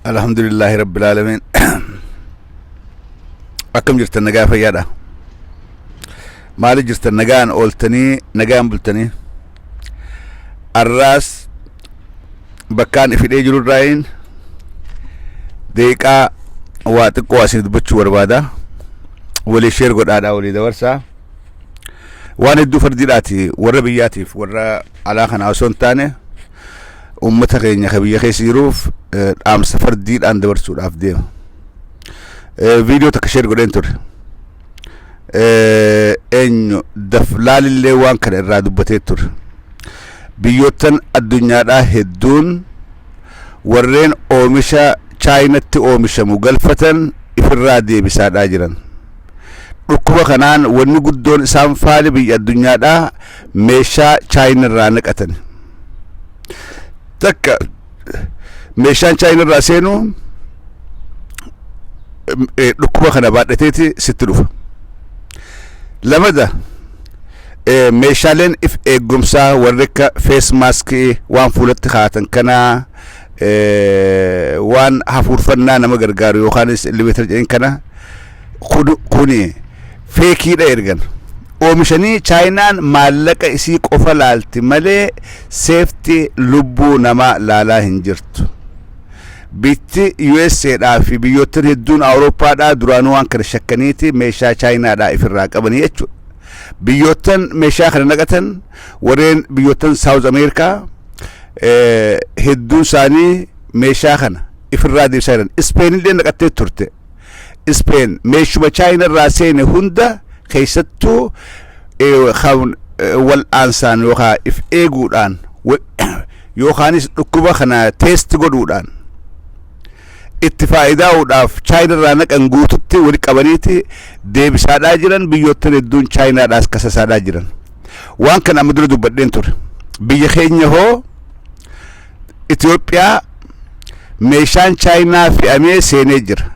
Alhamdulillahi Rabbil Aalamiin. Akkam jirtan, nagaa fayyaadha? Maali jirtan, nagaan ooltanii, nagaan bultanii? Arraas bakkaan ifidhee jirurraayin deeqaa waa xiqqoo isin dubbachuu barbaada. Walii share godhaadha, walii dabarsaa. Waan hedduu fardiidhaati warra biyyaatiif, warra alaa kanaa osoo hin taane, uummata keenya ka biyya keessa jiruuf dhaamsa fardiidhaan dabarsuudhaaf deema. Viidiyoo takka share godheen ture. Eenyu daflaalillee waan kana irraa dubbatee ture. Biyyoottan addunyaadhaa hedduun warreen oomisha Chaayinatti oomishamu galfatan ifirraa deebisaadhaa jiran. Dhukkuba kanaan wanni guddoon isaan faale biyya addunyaadhaa meeshaa Chaayinarraa naqatan. Takka meeshaan Chaayinarraa seenu dhukkuba kana baadhateeti sitti dhufa. Lamada, meeshaaleen if eeggumsaa warri akka face maskii, waan fuulatti kaa'atan kana, waan hafuurfannaa nama gargaaru yookaanis elevator jedhan kana, kuni fakeiidha ergan. Oomishanii Chaayinaan maallaqa isii qofa laalti malee safety lubbuu namaa laalaa hin jirtu. Bitti USAdhaa fi biyyoottan hedduun Awurooppaadhaa duraanuu waan kana shakkaniiti meeshaa Chaayinaadhaa ifirraa qabanii jechuudha. Biyyoottan meeshaa kana naqatan, warreen biyyoottan South America hedduun isaanii meeshaa kana ifirraa deebisaa jiran. Ispeen illee naqattee turte. Ispeen meeshuma Chaayinarraa seene hunda, keessattuu kan wal'aansaan yookaan if eeguudhaan yookaanis dhukkuba kana test godhuudhaan itti faayidaa'uudhaaf Chaayinarraa naqan guututti wali qabaniiti deebisaadhaa jiran. Biyyoottan hedduun Chaayinaadhaas kasasaadhaa jiran. Waan kana amma dura dubbadheen ture. Biyya keenya hoo, Itoophiyaa, meeshaan Chaayinaa fe'amee seenee jira.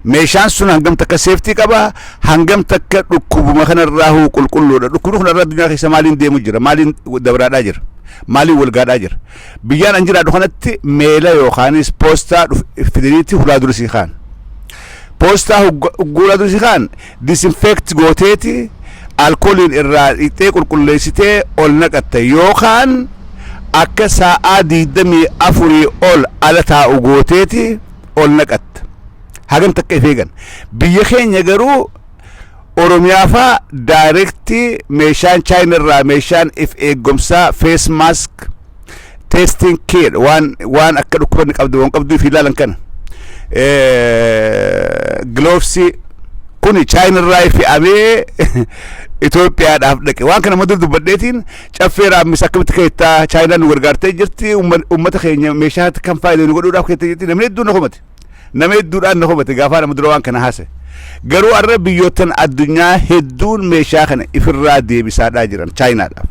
Meeshaan sun hangam takka safety qaba? Hangam takka dhukkubuma kanarraa huu qulqulluudha? Dhukkubni kanarraa addunyaa keessa maaliin deemu jira? Maaliin dabraadhaa jira? Maaliin walgaadhaa jira? Biyyaan an jiraadhu kanatti maila yookaanis poostaa fidaniitti hulaa dura sii kaan. Poostaa hulaa dura sii kaan disinfect gooteeti alkooliin irraa dhiqxee qulqulleessitee ol naqatta, yookaan akka sa'aa 24 ol ala taa'u gooteeti ol naqatta. Hagam takka if eegan. Biyya keenya garuu, Oromiyaa faa, direct meeshaan Chaayinarraa, meeshaan if eeggomsaa, face mask, testing kit, waan akka dhukkuba inni qabdu waan qabduu fi ilaalan kana, glovesii kuni Chaayinarraa fe'amee Itoophiyaadhaaf dhaqe. Waan kana madda dubbadheetiin caffee raammis akkamitti keettaa Chaayinaan nu gargaartee jirti, uummata keenya meeshaa kan faayidaa nu godhuudhaaf keettee jirti. Namni hedduun na komate, nama hedduudhaan na komate gaafaa nama dura waan kana haase. Garuu har'a biyyoottan addunyaa hedduun meeshaa kana ifirraa deebisaadhaa jiran Chaayinaadhaaf.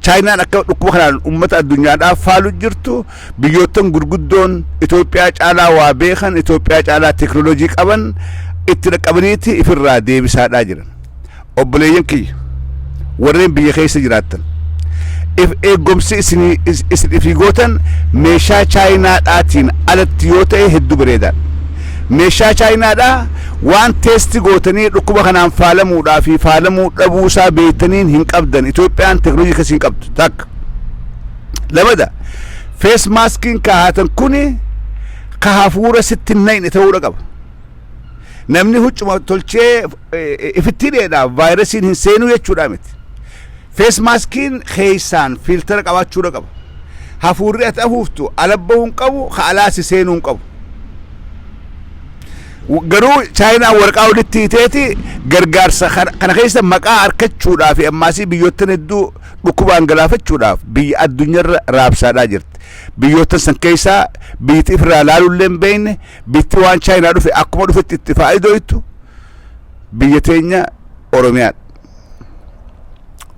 Chaayinaan akka dhukkuba kanaan uummata addunyaadhaaf faalu jirtu, biyyoottan gurguddoon Itoophiyaa caalaa waa beekan, Itoophiyaa caalaa teekinooloojii qaban itti dhaqqabaniiti ifirraa deebisaadhaa jiran. Obboleeyyan kiyya warreen biyya keessa jiraattan, if eeggomsi isin ifii gootan meeshaa Chaayinaadhaatiin alatti yoo ta'e hedduu bareedaadha. Meeshaa Chaayinaadhaa waan test gootanii dhukkuba kanaan faalamuudhaa fi faalamuu dhabuusaa beektaniin hin qabdan. Itoophiyaan teekinooloojii akkasii hin qabdu. Takka. Lamada, face maskiin kaahatan kuni ka hafuura sitti hin naqne ta'uudha qaba. Namni huccuma tolchee ifitti hidheedhaaf vaayirasiin hin seenuu jechuudha miti. Face maskiin keessaan filter qabaachuudha qaba. Hafuurri ati afuuftu ala bahuu hin qabu, ka alaas seenuu hin qabu. Garuu Chaayinaan waraqaa walitti hiiteeti gargaarsa kana keessa maqaa argachuudhaaf fi ammaasii biyyoottan hedduu dhukkubaan galaafachuudhaaf biyya addunyaarra raabsaadhaa jirti. Biyyoottan san keessaa biyyatti ifirraa laaluullee hin beekne, bitti waan Chaayinaa dhufe akkuma dhufetti itti faayidoytu biyya teenya Oromiyaadha.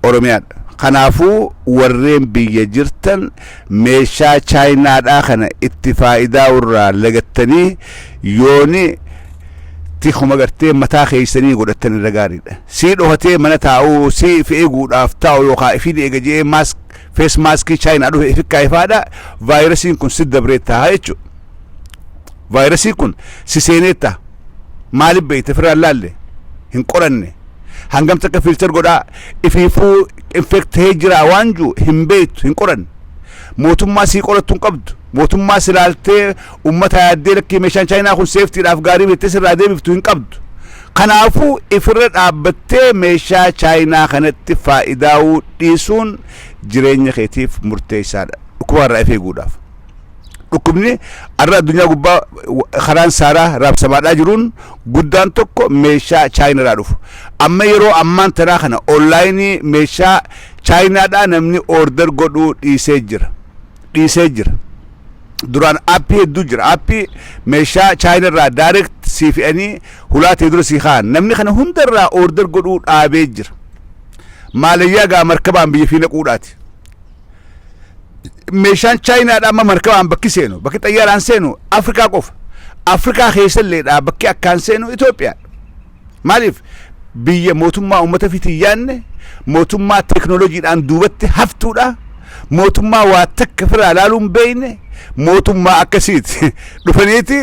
Oromiyaadha. Kanaafuu warreen biyya jirtan meeshaa Chaayinaadhaa kana itti faayidaa irraa lagattanii yooni tikuma gartee mataa keessanii godhattan irra gaariidha. Sii dhohatee mana taa'uu, sii if eeguudhaaf taa'u yookaan ifiin eega jee mask, face maskii Chaayinaa dhufe ifi kaayifaadha. Vaayirasiin kun si dabree ta'a jechuudha. Vaayirasiin kun si seenee ta'a. Maaliif beekte? Ofirraa laalle hin qoranne. Hangam takka filter godhaa ifiifuu infect ta'ee jira waan jiru hin beektu, hin qoranne. Mootummaa sii qorattu hin qabdu. Mootummaa si laaltee uummata yaaddee lakkii meeshaan Chaayinaa kun safetydhaaf gaarii beektee sirraa deebiftu hin qabdu. Kanaafuu ifirra dhaabbattee meeshaa Chaayinaa kanatti faayidaa'uu dhiisuun jireenya keetiif murteessaadha. Dhukkuba irraa if eeguudhaaf. Dhukkubni har'a addunyaa gubbaa karaan saaraa raabsamaadhaa jiruun guddaan tokko meeshaa Chaayinaadhaa dhufu. Amma yeroo ammaan tanaa kana onlineii meeshaa Chaayinaadhaa namni order godhuu dhiisee jira. Dhiisee jira. Duraan appii hedduu jira. Appii meeshaa Chaayinaarraa direct sii fe'anii hulaa ta'e dura sii kaa'an. Namni kana hundarraa order godhuu dhaabee jira. Maalayyaa gaa markabaan biyya fi naquudhaati. Meeshaan Chaayinaadhaa amma markabaan bakki seenu, bakki xayyaaraan seenu Afrikaa qofa. Afrikaa keessalleedhaa bakki akkaan seenu Itoophiyaa. Maaliif? Biyya mootummaa uummata fiitiin yaanne, mootummaa teeknooloojiidhaan duubatti haftuudha. Mootummaa waa takka firaa laaluu hin beekne, mootummaa akkasiiti. Dhufaniiti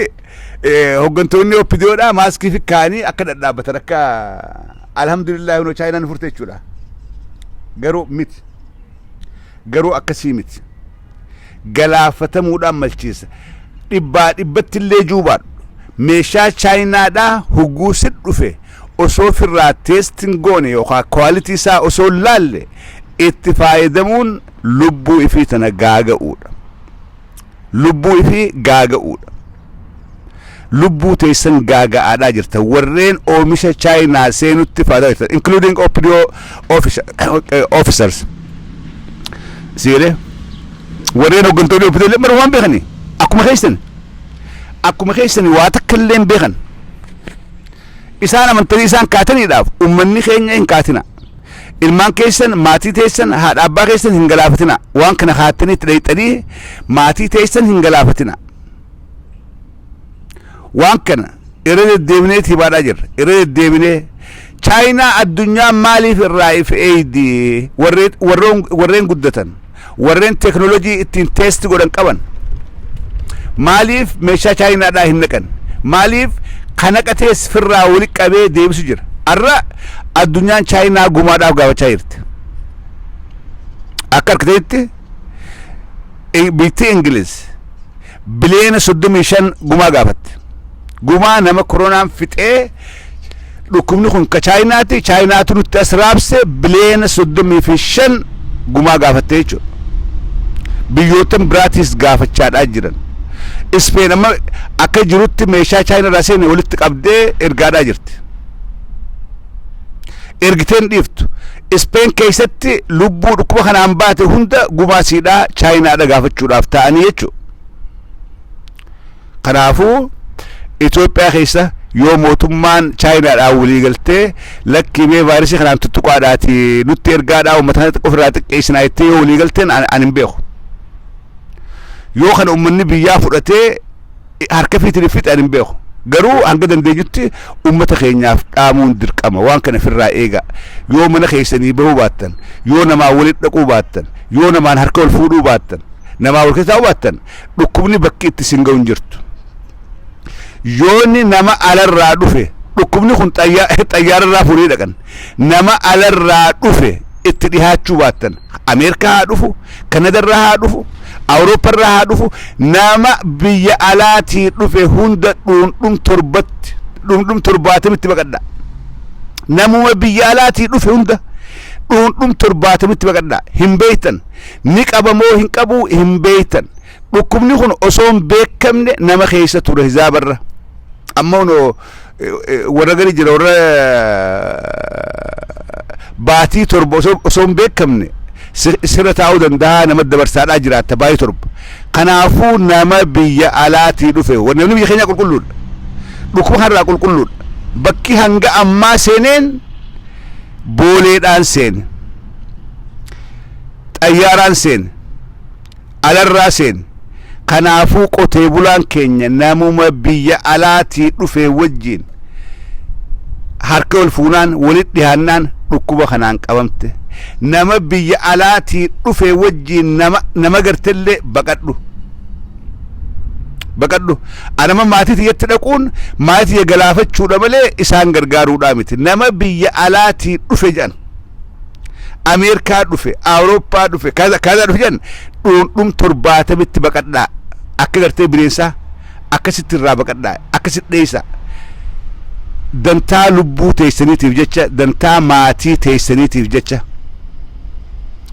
hooggantoonni OPDOdhaa maaskii fi kaanii akka dhadhaabbatan, akka alhamdulillah hunoo Chaayinaan furte jechuudha. Garuu miti. Garuu akkasii miti. Galaafatamuudhaan malchiisa. Dhibbaa dhibbatti illee juubaadhu. Meeshaa Chaayinaadhaa hugguu sit dhufe osoo firraa testing goone yookaan quality isaa osoo hin laalle itti fayyadamuun lubbuu ifii tana gaaga'uudha. Lubbuu ifii gaaga'uudha. Lubbuu teessan gaaga'aadhaa jirta. Warreen oomisha Chaayinaa seenutti faayidaa jirtan, including OPDO officers. Siiree warreen hooggantoonni OPDO illee bara waan beekani akkuma keessan, akkuma keessan waa takka illee hin beekan. Isaan amantanii isaan kaataniidhaaf uummanni keenya hin kaatina. Ilmaan keessan, maatii teessan, haadha abbaa keessan hin galaafatina. Waan kana kaattanii itti dhayxanii maatii teessan hin galaafatina. Waan kana irra deddeebinee himaadhaa jirra. Irra deddeebinee Chaayinaa addunyaa maaliif irraa if eeydi? Warreen guddatan, warreen teeknooloojii ittiin test godhan qaban, maaliif meeshaa Chaayinaadhaa hin naqan? Maaliif kanaqatees firraa wali qabee deebisu jira? Har'a addunyaan Chaayinaa gumaadhaaf gaafachaa jirti. Akka argiteetti biyyi Ingiliz biliyoona 35 gumaa gaafatte. Gumaa nama koronaan fixee, dhukkubni kun ka Chaayinaati, Chaayinaatu nutti as raabse, biliyoona 35 gumaa gaafatte jechuudha. Biyyoota biraatiis gaafachaadhaa jiran. Ispeen amma akka jirutti meeshaa Chaayinaa irraa seene walitti qabdee ergaadhaa jirti. Ergiteen dhiiftu. Ispeen keessatti lubbuu dhukkuba kanaan baate hunda gumaasiidhaa Chaayinaadha gaafachuudhaaf ta'anii jechuudha. Kanaafuu Itoophiyaa keessa yoo mootummaan Chaayinaadhaan walii galtee lakkii mee vaayirasii kanaan tuttuqaadhaati nutti ergaadhaa, uummata kana ofirraa xiqqeessinaa jettee yoo walii galteen ani hin beeku. Yoo kana uummanni biyyaa fudhatee harka fiitiin fixe ani hin beeku. Garuu hanga dandeenyutti uummata keenyaaf dhaamuun dirqama. Waan kana ofirraa eega. Yoo mana keessanii bahuu baattan, yoo namaa walitti dhaquu baattan, yoo namaan harka wal fuudhuu baattan, namaa wal keessa taa'uu baattan, dhukkubni bakki itti sin ga'u hin jirtu. Yoonni nama alarraa dhufe, dhukkubni kun xayyaararraa fuudhee dhaqan, nama alarraa dhufe itti dhihaachuu baattan, Ameerikaa haa dhufu, Kanadarraa haa dhufu, Awuroopparraa haa dhufu, nama biyya alaatii dhufe hunda dhuundhum 7tti, dhuundhum 70tti baqadha. Namuma biyya alaatii dhufe hunda dhuundhum 70tti baqadha. Hin beektan, ni qabamoo hin qabu hin beektan. Dhukkubni kun osoo hin beekamne nama keessa ture hizaabarra. Amma kunoo warra gadi jira, warra baatii 7 osoo hin beekamne sirra taa'uu danda'a, nama dabarsaadhaa jiraatta baatii 7. Kanaafuu nama biyya alaatii dhufe, namni biyya keenyaa qulqulluudha. Dhukkuba kanarraa qulqulluudha. Bakki hanga ammaa seeneen booleedhaan seene. Xayyaaraan seene, alarraa seene. Kanaafuu qotee bulaan keenya namuma biyya alaatii dhufee wajjiin harka wal fuunaan, walitti dhihaannaan dhukkuba kanaan qabamte. Nama biyya alaatii dhufee wajjiin nama gartellee baqadhu. Baqadhu. Anama maatii tiyyatti dhaquun maatii tiyya galaafachuudha malee isaan gargaaruudhaa miti. Nama biyya alaatii dhufe jedhan. Ameerikaa dhufe, Awurooppaa dhufe, kaza kaza dhufe jedhan dhuundhum 70tti baqadhaa. Akka gartee bineensaa akkasitti irraa baqadhaa, akkasitti dheessaa. Dantaa lubbuu teessaniitiif jecha, dantaa maatii teessaniitiif jecha.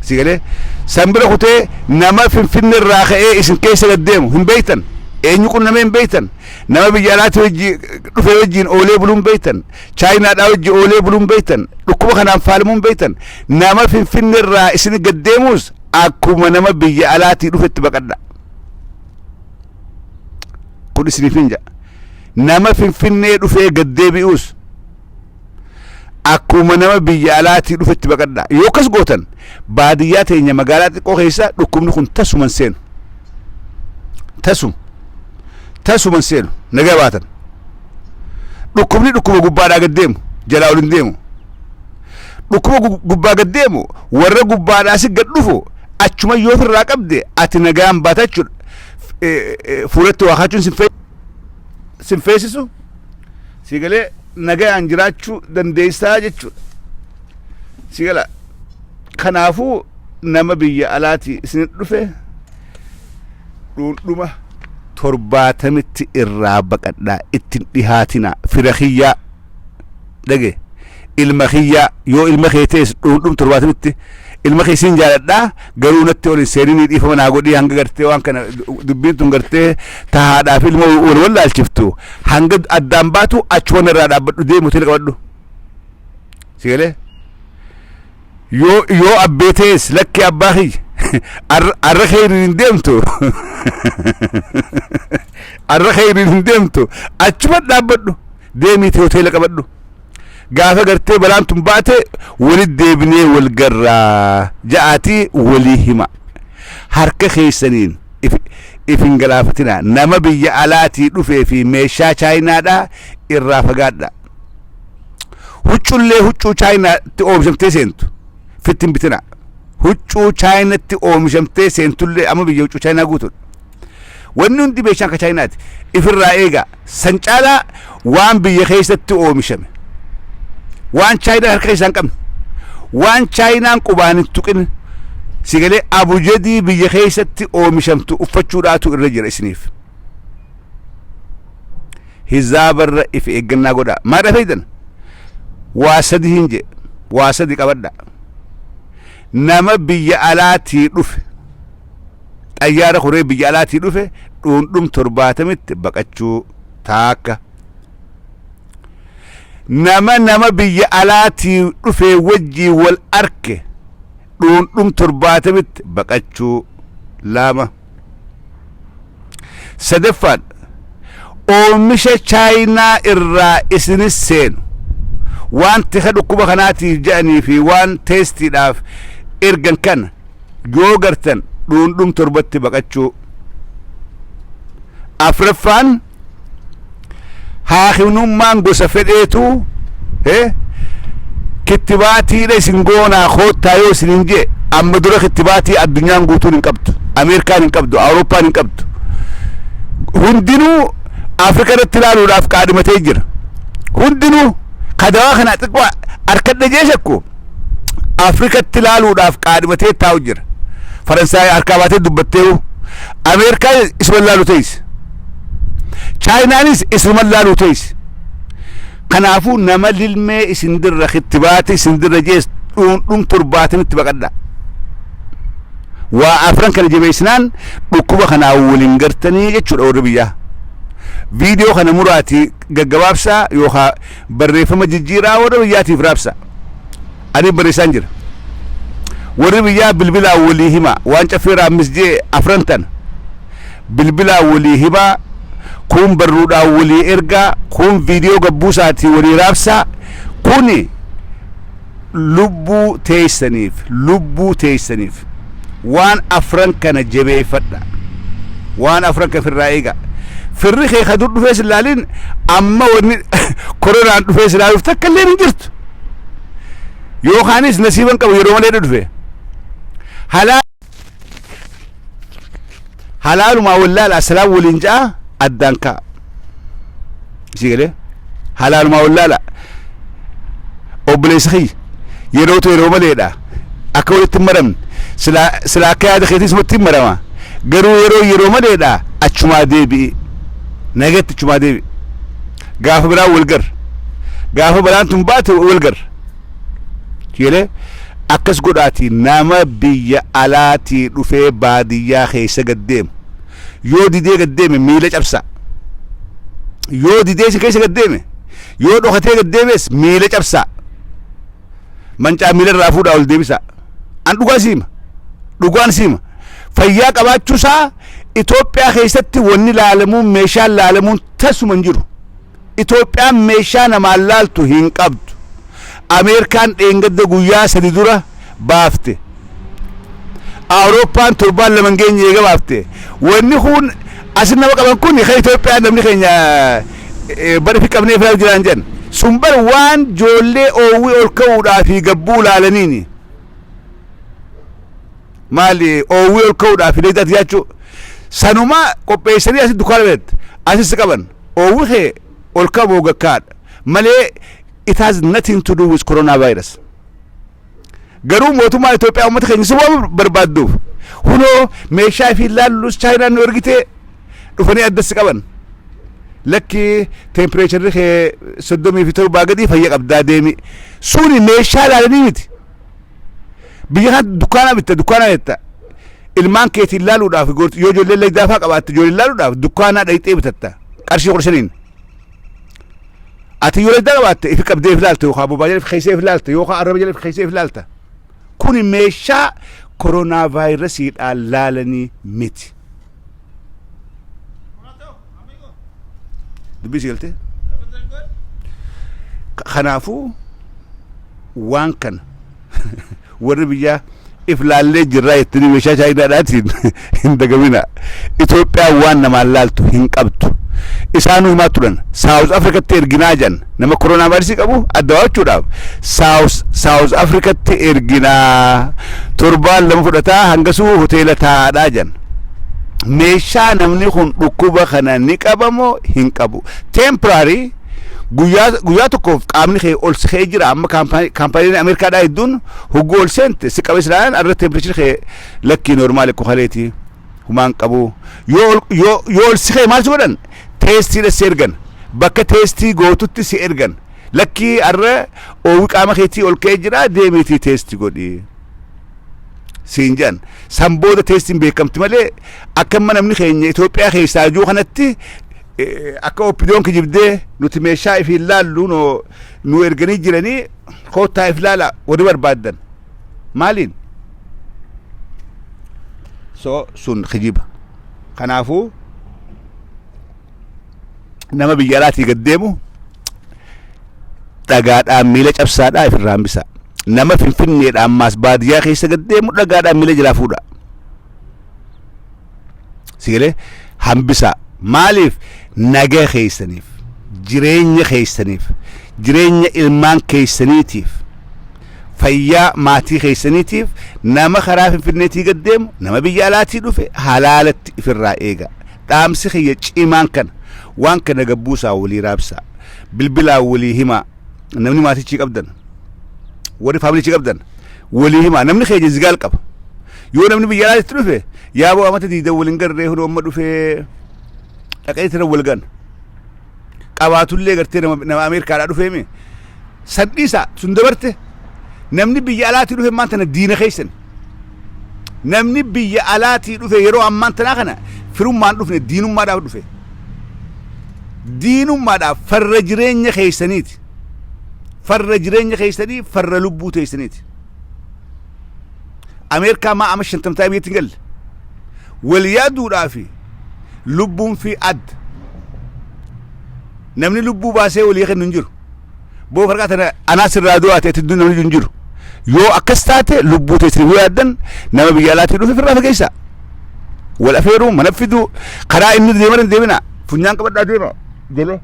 Si galee san bira kutee nama Finfinne irraa ka'ee isin keessa gad deemu hin beektan. Eenyu qunnamee hin beektan. Nama biyya alaatii wajji dhufee wajjiin oolee buluu hin beektan. Chaayinaadhaa wajji oolee buluu hin beektan. Dhukkuba kanaan faalamuu hin beektan. Nama Finfinne irraa isin gad deemus akkuma nama biyya alaatii dhufetti baqadha. Kun isiniif hin ja'a. Nama Finfinnee dhufee gad deebi'us akkuma nama biyya alaatii dhufetti baqadha. Yoo akkas gootan baadiyyaa teenya magaalaa xiqqoo keessa dhukkubni kun tasuma hin seenu. Tasuma. Tasuma hin seenu. Nagaa baatan. Dhukkubni dhukkuba gubbaadhaa gad deemu jalaa ol hin deemu. Dhukkuba gubbaa gad deemu warra gubbaadhaa si gad dhufu achuma yoo ofirraa qabde ati nagaan baata jechuudha. Fuulatti waa kaachuun sin feesisu si galee nagayaan jiraachuu dandeessaa jechuudha. Si gala kanaafuu nama biyya alaatii isin dhufe dhuundhuma 70tti irraa baqadhaa, ittiin dhihaatina. Fira kiyyaa dhage, ilma kiyyaa, yoo ilma kee ta'es dhuundhum 70tti ilma kee siin jaaladhaa, garuu natti ol hin seeninii, dhiifama naa godhii, hanga gartee waan kana dubbiin tun gartee tahaadhaaf ilma wal wallaalchiftu hanga addaan baatu achuma irraa dhaabbadhu, deemu hoteela qabadhu. Si galee yoo abbee ta'es lakkee abbaa kiyya arra keeyriin hin deemtu, arra keeyriin hin deemtu, achuma dhaabbadhu, deemiiti hoteela qabadhu. Gaafa gartee balaan tun baate walit deebinee wal garraa ja'aatii walii hima. Harka keessaniin if hin galaafatina. Nama biyya alaatii dhufee fi meeshaa Chaayinaadhaa irraa fagaadha. Huccullee huccuu Chaayinaatti oomishamtee seentu fitti hin bitina. Huccuu Chaayinaatti oomishamtee seentullee, amma biyya huccuu Chaayinaa guutuudha. Wanni hundi meeshaan ka Chaayinaati. Ifirraa eegaa. San caalaa waan biyya keessatti oomishame. Waan Chaayinaan harka keessaa hin qabne. Waan Chaayinaan qubaan hin tuqin. Sigalee abujadii biyya keessatti oomishamtu uffachuudhaatu irra jira isiniif. Hizaabarra if eeggannaa godhaa. Maal dhafeeytan? Waa sadi hin jee. Waa sadi qabadha. Nama biyya alaatii dhufe, xayyaara koree biyya alaatii dhufe dhuundhum 70tti baqachuu taakka. Nama biyya alaatii dhufe wajjii wal arke dhuundhum 70tti baqachuu lama. Sadaffaan, oomisha Chaayinaa irraa isinis seenu waan tika dhukkuba kanaatiif jedhanii fi waan teestiidhaaf ergan kana yoo gartan dhuundhum 7tti baqachuu. Afraffaan, haakimnummaan gosa fedheetu kittibaatiidha isin goonaa koottaa yoo isin hin jee, amma dura kittibaatii addunyaan guutuun hin qabdu, Ameerikaan hin qabdu, Awurooppaan hin qabdu, hundinuu Afrika irratti ilaaluudhaaf qaadhimatee jira. Hundinuu kadawaa kana xiqqoo harkadha jee shakku Afrikatti ilaaluudhaaf qaadhimatee taa'u jira. Faransaay harkaa baatee dubbatteewu. Ameerikaa isuma ilaalu teessi. Chaayinaanis isuma ilaalu teessi. Kanaafuu nama lilmee isin dirra, kittibaati isin dirra jees dhuundhum 70tti baqadha. Waa afran kana jabeessinaan dhukkuba kanaa waliin gartanii jechuudha warri biyyaa. Viidiyoo kana muraatii gaggabaabsaa yookaan barreeffama jijjiiraa warra biyyaatiif raabsa. Ani barreessaan jira. Warri biyyaa bilbilaan walii himaa waan Caffee Raammis jee afran tana bilbilaan walii himaa, kun barruudhaan walii ergaa, kun viidiyoo gabbuusaatii walii raabsaa. Kuni lubbuu teessaniif, lubbuu teessaniif. Waan afran kana jabeeffadha. Waan afran kana firraa eega. Firri kee ka dur dhufee si ilaalin amma wanni koronaan dhufee si ilaaluuf takka illee hin jirtu. Yookaanis nasiiban qabu yeroo malee dhufe. Halaalumaa wallaala assalaam waliin ja'a addaan ka'a. Isii galee halaalumaa wallaala obboleessa kiyya yerootu yeroo maleedha akka walitti hin maramne silaa silaa akka yaada keetii sumatti hin marama garuu yeroo yeroo maleedha achumaa deebi'i nagatti achumaa deebi'i gaafa biraa wal gar gaafa balaan tun baate wal gar Jedhee akkas godhaatii nama biyya alaatii dhufee baadiyyaa keessa gad deemu yoo didee gad deeme miila cabsaa. Yoo didee si keessa gad deeme yoo dhokatee gad deemes miila cabsaa. Mancaa miila irraa fuudhaa ol deebisaa. An dhugaa siima. Dhugaan siima. Fayyaa qabaachuusaa Itoophiyaa keessatti wanni laalamuun meeshaan laalamuun tasuma hin jiru. Itoophiyaan meeshaa namaan laaltu hin qabdu. Ameerikaan dheengadda guyyaa 3 dura baafte. Awurooppaan torbaan 2 hin geenye eega baafte. Wanni kun asin nama qaban kun kan Itoophiyaan namni keenya bara fi qabnee filaaf jiraan jedhan. Sun bar waan joollee oowwii ol ka'uudhaa fi gabbuu laalaniini. Maali oowwii ol ka'uudhaa fi leexaati jechuu. Sanuma qopheessanii asitti dukkaana banatti. Asis qaban. Oowwi kee ol ka'a gakkaadha malee it has nothing to do with coronavirus. Garuu mootummaan Itoophiyaa uummata keenya si waan barbaadduuf hunoo meeshaa fi laallus Chaayinaan nu ergitee dhufanii addas qaban. Lakki temperature kee 37 gadii fayya qabdaa deemi. Suni meeshaa laalanii miti. Biyya kana dukkaana bitta dukkaana jetta. Ilmaan keetiin laaluudhaaf yoo ijoollee laydaafaa qabaatte ijoollee laaluudhaaf dukkaanaa dhayxee bitatta qarshii 15n. Ati yoo laydaa qabaatte ifi qabdee if laalta yookaan bobaa jala if keessee if laalta yookaan arraba jala if keessee if laalta. Kuni meeshaa koronaa vaayirasiidhaan laalanii miti. Dubbii si galtee? Kanaafuu waan kana warri biyyaa if laallee jirraa jettanii meeshaa chaayinaadhaatiin hin dagamina. Itoophiyaan waan namaan laaltu hin qabdu. Isaanuu himaa turan. South Africatti erginaa jedhan nama koronaa vaayirasii qabu adda baafachuudhaaf South Africatti erginaa torbaan 2 fudhataa hangasuu hoteela taa'aadhaa jedhan. Meeshaa namni kun dhukkuba kana ni qabamoo hin qabu. Temporary guyyaa guyyaa tokkoof qaamni kee ol si ka'ee jira amma kaampaaniin Ameerikaadhaa hedduun hogguu ol seente si qabe silaalaan arra temperature kee lakkii normal ekko kaleeti humaan qabu yoo yoo yoo ol si ka'e maal si godhan teestiidha si ergan bakka teestii gootutti si ergan lakkii arra oowwi qaama keetii ol ka'ee jira deemiitii teesti godhi siin jedhan san booda teestiin beekamti malee akka amma namni keenya Itoophiyaa keessaa jiru kanatti akka OPDOn kijibdee nuti meeshaa ifiin laallu nu erganii jiranii koottaa if laala warri barbaaddan maaliin so sun kijiba. Kanaafuu nama biyya alaatii gad deemu dhagaadhaan miila cabsaadhaa ifirraa hambisaa. Nama Finfinneedhaan maas baadiyyaa keessa gad deemu dhagaadhaan miila jalaa fuudha. Sigalee hambisaa. Maaliif nagaa keessaniif, jireenya keessaniif, jireenya ilmaan keessaniitiif, fayyaa maatii keessaniitiif nama karaa Finfinneetii gad deemu, nama biyya alaatii dhufe halaalatti ifirraa eega. Dhaamsi kiyya cimaan kana. Waan kana gabbuusaa walii raabsaa. Bilbilaa walii himaa. Namni maatichii qabdan, warri faamilichii qabdan walii himaa. Namni keenya zigaal qaba. Yoo namni biyya alaatti dhufe yaaboo amata diidan waliin garree hunoo amma dhufee dhaqee tira wal gan. Qabaatullee gartee nama Ameerikaadhaa dhufeemi. San dhiisaa sun dabarte namni biyya alaatii dhufe ammaan tana diina keessan. Namni biyya alaatii dhufe yeroo ammaan tanaa kana firummaan dhufne diinummaadhaaf dhufe. Diinummaadhaaf farra jireenya keessaniiti. Farra jireenya keessanii farra lubbuu teessaniiti. Ameerikaa maa ama shantamtaa biyyatti hin galle. Wal yaaduudhaa fi lubbuun fi adda. Namni lubbuu baasee walii kennu hin jiru. Boo farqaa tana anaa sirraa du'aa ta'e namni hin jiru. Yoo akkas taate, lubbuu teessanii yoo yaaddan, nama biyya alaatii dhufe ofirraa fageessaa. Wal afeeruu, mana fiduu, karaa inni deeman hin deemina. Funyaan qabadhaa deema. Jala.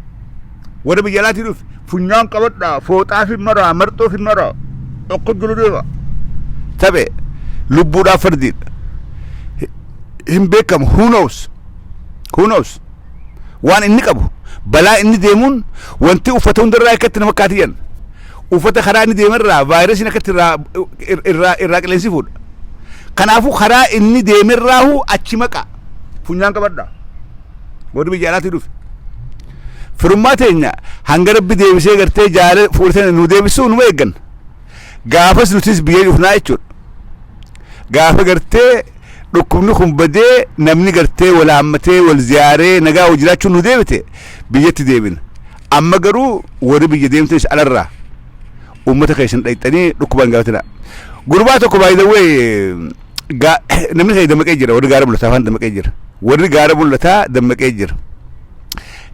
Warra biyya alaatii dhufe funyaan qabadhaa, fooxaa fi maraa, marxoo fi maraa. Akka jiru deema. Taphe lubbuudhaaf fardiidha. Hin beekamu, who knows? Who knows? Waan inni qabu, balaa inni deemuun, wanti uffata hundarraa akkatti nama kaatiyyan. Uffata karaa inni deemerraa vaayirasiin akkatti irraa qilleensi fuudha. Kanaafuu karaa inni deemerraahu achi maqa. Funyaan qabadhaa. Warri biyya alaatii dhufe. Firummaa teenya hanga Rabbi deebisee gartee jaala fuultee nu deebisuu numa eegganna. Gaafas nutis biyya dhufnaa jechuudha. Gaafa gartee dhukkubni kun badee, namni gartee wal haammatee, wal ziyaaree, nagaa wal jiraachuun nu deebite, biyyatti deebina. Amma garuu warri biyya deemtanis alarraa uummata keessan dhaqxanii dhukkubaan gaafatina. Gurbaa tokko, by the way, namni keenya dammaqee jira. Warri gaara mul'ataa afaan dammaqee jira. Warri gaara mul'ataa dammaqee jira.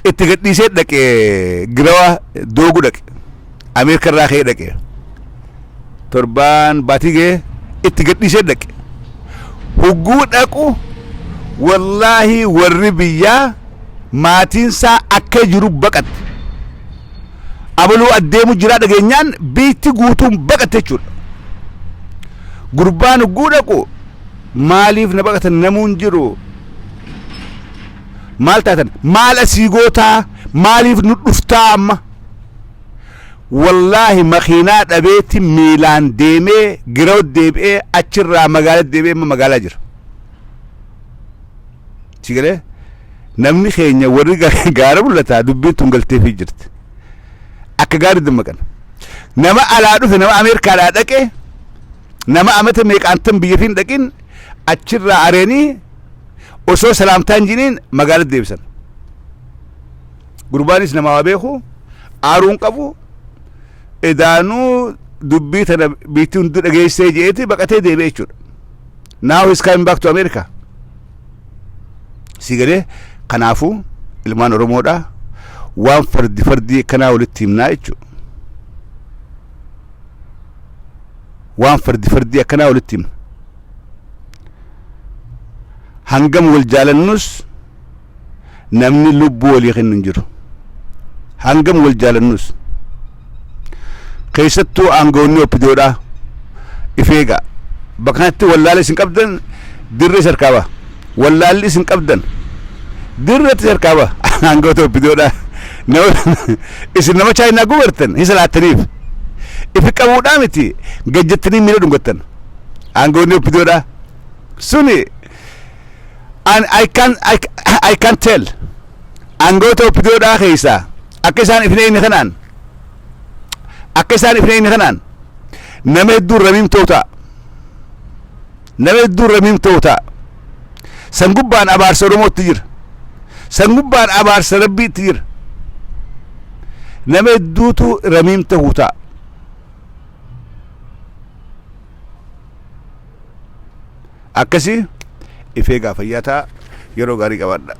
Itti gadhiisee dhaqee, girawa doogu dhaqe. Ameerika irraa ka'ee dhaqe. Torbaan baatii ga'ee itti gadhiisee dhaqe. Hugguu dhaqu, wallaahi, warri biyyaa maatiinsaa akka jiru baqatte. Abaluu addeemu jiraa dhageenyaan biitti guutuun baqatte jechuudha. Gurbaan hugguu dhaqu, maaliif na baqatan? Namuun jiru maal taatan? Maal asii gootaa? Maaliif nu dhuftaa? Amma wallaahi makiinaa dhabeetti miilaan deemee giroo deebi'ee, achirraa magaalaa deebi'ee, amma magaalaa jira. Si galee, namni keenya warri gaara mul'ataa dubbiin tun galteefii jirti. Akka gaarii dammaqan. Nama alaa dhufe, nama Ameerikaadhaa dhaqe, nama amata meeqaantan biyya fi hin dhaqin, achirraa areenii osoo salaamtaan jiniin magaalaa deebisan. Gurbaanis nama waa beeku, aaruun qabu, edaanuu dubbii tana biitti hundi dhageessee jeeti baqatee deebi'e jechuudha. Now he's coming back to America. Si galee, kanaafuu ilmaan Oromoodha waan fardi fardii akkanaa walitti himnaa jechuudha. Waan fardi fardii akkanaa walitti himna. Hangam wal jaalannus namni lubbuu walii kennu hin jiru. Hangam wal jaalannus, keessattuu aangoonni OPDOdhaa if eegaa. Bakka kanatti wallaala isin qabdan dirree sarkaa ba'a. Wallaalli isin qabdan dirreetti sarkaa ba'a. Aangoota OPDOdhaa. Nama isin nama Chaayinaa gubartan hin salaattaniif. Ifi qabuudhaa miti, gajjattanii miila dhungattan. Aangoonni OPDOdhaa. Suni and I can tell, aangoota OPDOdhaa keessaa akka isaan ifin eegne kanaan, akka isaan ifin eegne kanaan, nama hedduun ramiim ta'u ta'a. Nama hedduun ramiim ta'u ta'a. San gubbaan abaarsa Oromootti jira. San gubbaan abaarsa Rabbiitti jira. Nama hedduutu ramiim ta'uu ta'a. Akkasii ifee gaafayyaa ta'a, yeroo gaarii qabaadha.